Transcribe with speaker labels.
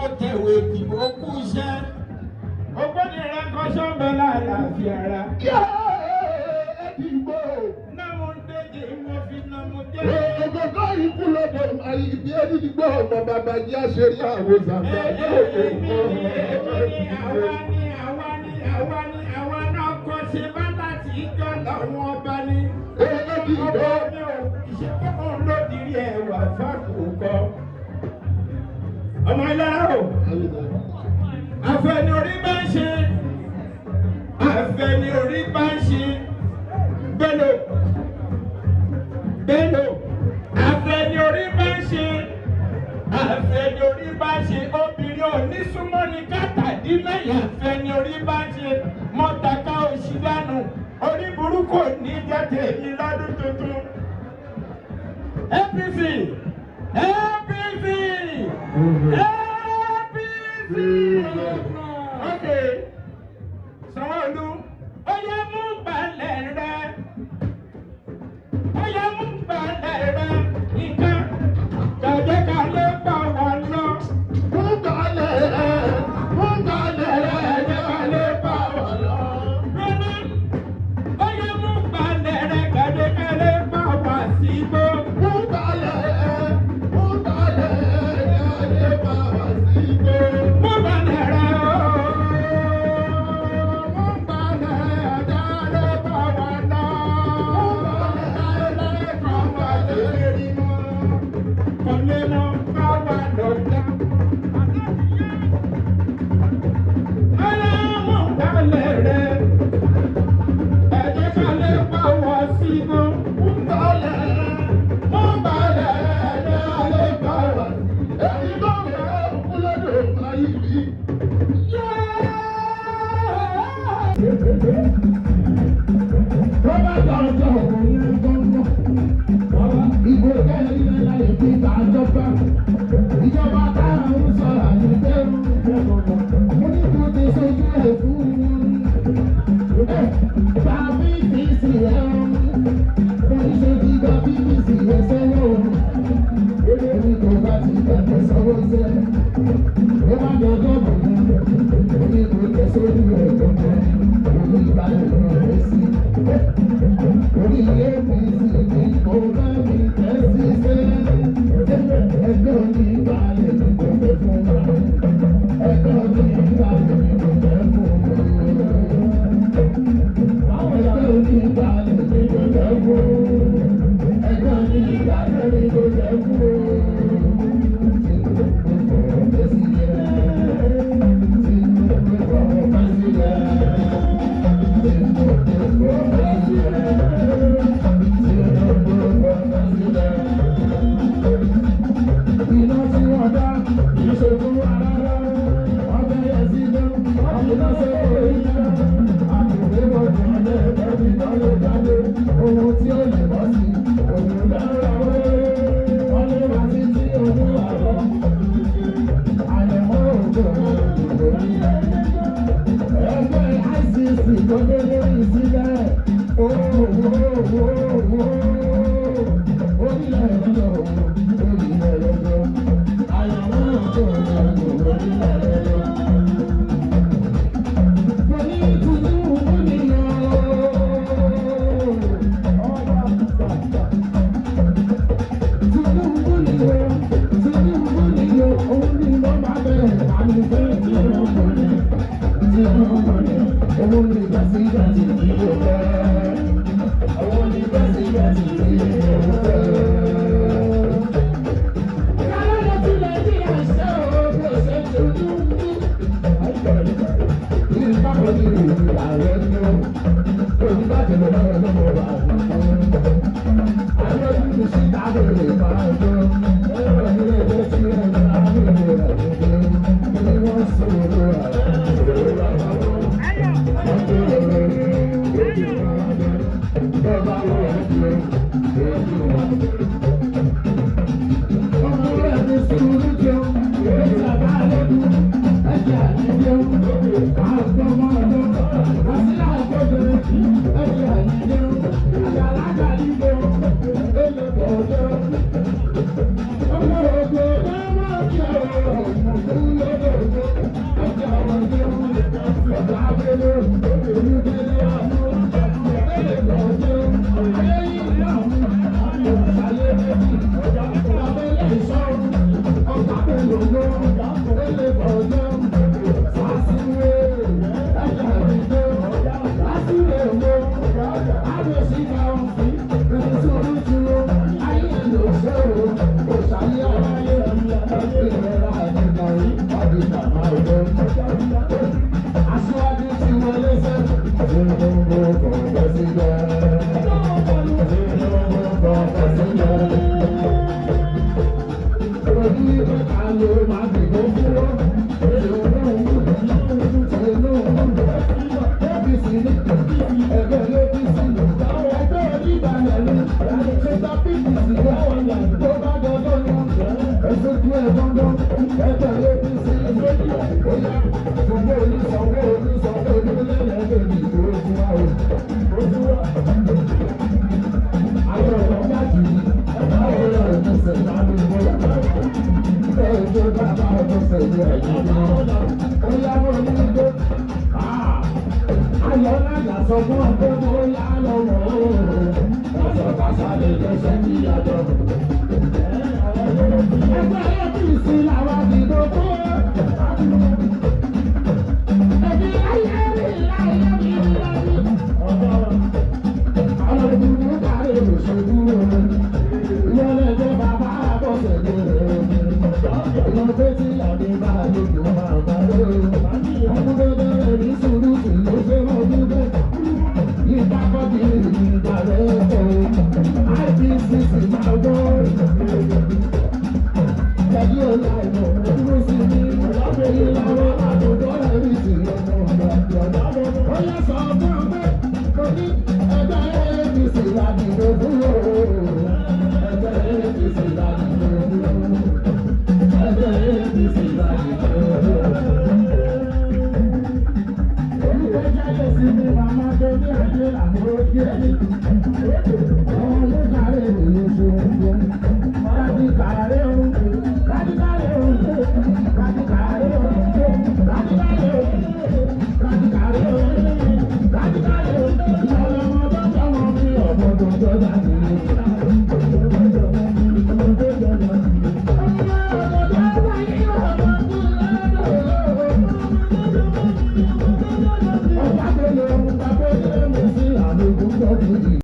Speaker 1: Kó tẹ̀wé ìdìbò kú iṣẹ́. Ògbóni rẹ̀ kọ́ṣọ́ ń bẹ láàlàáfíà ara.
Speaker 2: Ẹ̀dìgbò.
Speaker 1: Náà ń déjì mo fi nàmú jẹ́.
Speaker 2: Ògógó ikú lóde ìbí ẹ̀dìgbò ọmọ bàbá jẹ́ àṣírí àwọn zàmbá.
Speaker 1: Èmi ni àwa ni àwa ni àwa ni àwa náà kọ́ ṣe bá láti ìjọ làwọn ọba ni.
Speaker 2: Ẹ̀dìgbò.
Speaker 1: Ọba mi ò ṣe fún lódìrí ẹwà fákòókò. Ọmọ ìlara o, àfẹni orí bá ń ṣe, àfẹni orí bá ń ṣe, Bello, Bello, àfẹni orí bá ń ṣe, àfẹni orí bá ń ṣe, obìnrin ò ní súnmọ́ ní kátàdínlẹ́yìn àfẹni orí bá ń ṣe, mọ́tàká òṣì dànù, orí burúkú ò ní jẹ́ tèmi lọ́dún tuntun. APC, APC, APC. Okay, Sanwó-Olú, ó yẹ mú balẹ̀ rẹ̀, ó yẹ mú balẹ̀ rẹ̀, nǹkan kàjẹ́ ká lè bá wa lọ.
Speaker 2: Múgalẹ̀ rẹ̀, múgalẹ̀ rẹ̀,
Speaker 1: Kàjẹ́ ká lè bá wa lọ. Ronú, ó yẹ mú balẹ̀ rẹ̀, kàjẹ́ ká lè bá wa sígbó.
Speaker 2: Múgalẹ̀ rẹ̀, múgalẹ̀ rẹ̀, jẹ́ bá wa sígbó.
Speaker 1: Mú balẹ̀ rẹ̀ ooo, mú balẹ̀ jẹ́ lè bá wa lọ.
Speaker 2: Múgalẹ̀ rẹ̀, múgalẹ̀ rẹ̀, jẹ́ bá wa sígbó. Ẹ̀dìgbò rẹ̀ kú lóde ìbí. Tó bá dọ̀jọ́ òun gbọ́ngàn. Ìbò kẹ́rin ilẹ̀ láyé fi gbàjọba. Ìjọba táwọn ń sọ àyẹ̀fẹ́. Mo ní kó ti sojú ẹ̀ fún wọn. Gba BBC ẹ̀ ọ́n. Mo ní ṣe ti gba BBC ẹ̀ sọ́wọ́. Èmi kò bá ti gbàgbé sọ́wọ́ sẹ́. Ó bá dọ̀jọ́ bò ní. Mo ní kó tẹ sójú ẹ̀ gbọ̀ngàn. Orí ìbálẹ̀ rẹ̀ sí. Orí APC ni kò bá mi tẹ́ sí sẹ́. Ẹgbẹ́ onígbàlẹ̀ ni kò fẹ́ fún wa. Ẹgbẹ́ onígbàlẹ̀ ni kò fẹ́ fún wa. Ẹgbẹ́ onígbàlẹ̀ ni kò fẹ́ fún wa. Ẹgbẹ́ onígbàlẹ̀ ni kò fẹ́ fún wa. Tinubu fọ̀rọ̀ fẹ́ sílẹ̀. Tinubu fọ̀rọ̀ fẹ́ sílẹ̀. Tinubu fọ̀rọ̀ fẹ́ sílẹ̀. Tinubu fọ̀rọ̀ fẹ́ sílẹ̀. Iná tí wọ́n dá kì í ṣe fún wa rárá. Wọ́n bẹ̀rẹ̀ sí dán, wọ́n fi iná sórí iná. Àtúndé bọ̀dé ọ̀lẹ́ ẹ̀fẹ́ iná ló jáde. Ohun tí ó lè bọ́ sí, òun lọ́rọ̀ wé. Wọ́n lé wa títí òun àrọ̀. Àyẹ̀mọ́ òjò òjò ẹgbẹ́ ICC tó dé lórí sílẹ̀. Orílẹ̀ lọ́jọ́, orílẹ̀ lọ́jọ́. Àyẹ̀mọ́ òjò òjò orílẹ̀ lọ́jọ́. Mo ní Tinubu ni ooo. Tinubu ni o, Tinubu ni o, òun ni mo máa bẹ̀rẹ̀ àmì fẹ́ Tinubu ni. Tinubu ni, òun ni pẹ́sidẹ̀ntì tí ó fẹ́. Òun ni pẹ́sidẹ̀ntì tí ó fẹ́. Kálọ́dọ̀ tí Nàìjíríà ṣe o, bí o ṣe Tinubu. Ìbámu ni ààrẹ ní o, oníbàjẹ́ lọ́wọ́ lọ́wọ́ àwọn àwọn olùsí tábìlì máa jó. Ẹ̀rọ ilé ẹgbẹ́ tí ẹ̀rọ tábìlì rẹ̀ ń gbé. Ní wọ́n sọ̀rọ̀ àwọn wọ́n tó lórí ojú máa jẹ́. Bẹ́ẹ̀ bá wọ̀ ẹ́ pé ojú máa jẹ́. Ọmọ rẹ̀ ní sùúrù jẹun, èyí tàbá lẹ́nu, ẹ̀jẹ̀ àyíjẹun, àgbọ̀mọ̀ ọ̀dọ́, àsílà àgbọ̀dọ̀, ẹ̀jẹ̀ àyíjẹun, àgbàlagbà lílo, elébọ̀ ọ̀dọ́. Ọmọ ògbó ọmọ ọjọ́ ọmọ ògbó Aṣíwájú ti wọlé sẹ́, Tinubu kò fẹ́ sílẹ̀. Tinubu kò fẹ́ sílẹ̀. Ojú ìta ló máa dìbò fún wọn. Tinubu, Tinubu, APC ní ẹgbẹ́ APC, ẹgbẹ́ onídàálẹ̀ ní ṣètò PDP tó bá dọdọ́ ní ẹ̀sùn tí ẹ̀ gbọ́ngàn ẹgbẹ́ APC. Ó yá gbogbo olùsọ̀wọ́ olùsọ̀wọ́ olùlẹ́lẹ́gbẹ̀ẹ́ ìlú ojú wa o. Àwọn ọ̀rọ̀ bá jù ní àwọn ọ̀rọ̀ ìmọ̀sẹ̀ ládùúgbò. Ẹ̀jẹ̀ bàbá ọ̀dọ́sẹ̀ ní ẹ̀yìn náà. Ó yá mọ́ ní igbó. Ayọ̀ láyà sọ fún ọgbẹ́ mo yá lọ́wọ́. Ọ̀sọ̀ kásá lè jẹ́sẹ̀ ní ìyàtọ̀. Ẹgbẹ́ APC làwọn dìbò fún. Ẹbí ayé mi láyé mi láyé. Àwọn ìdùnnú kárí òṣèlú ìyọlẹ́jọ́ bàbá àbọ̀sẹ̀ lóore. Ìyọ̀ pé tí àdé bá lójú máa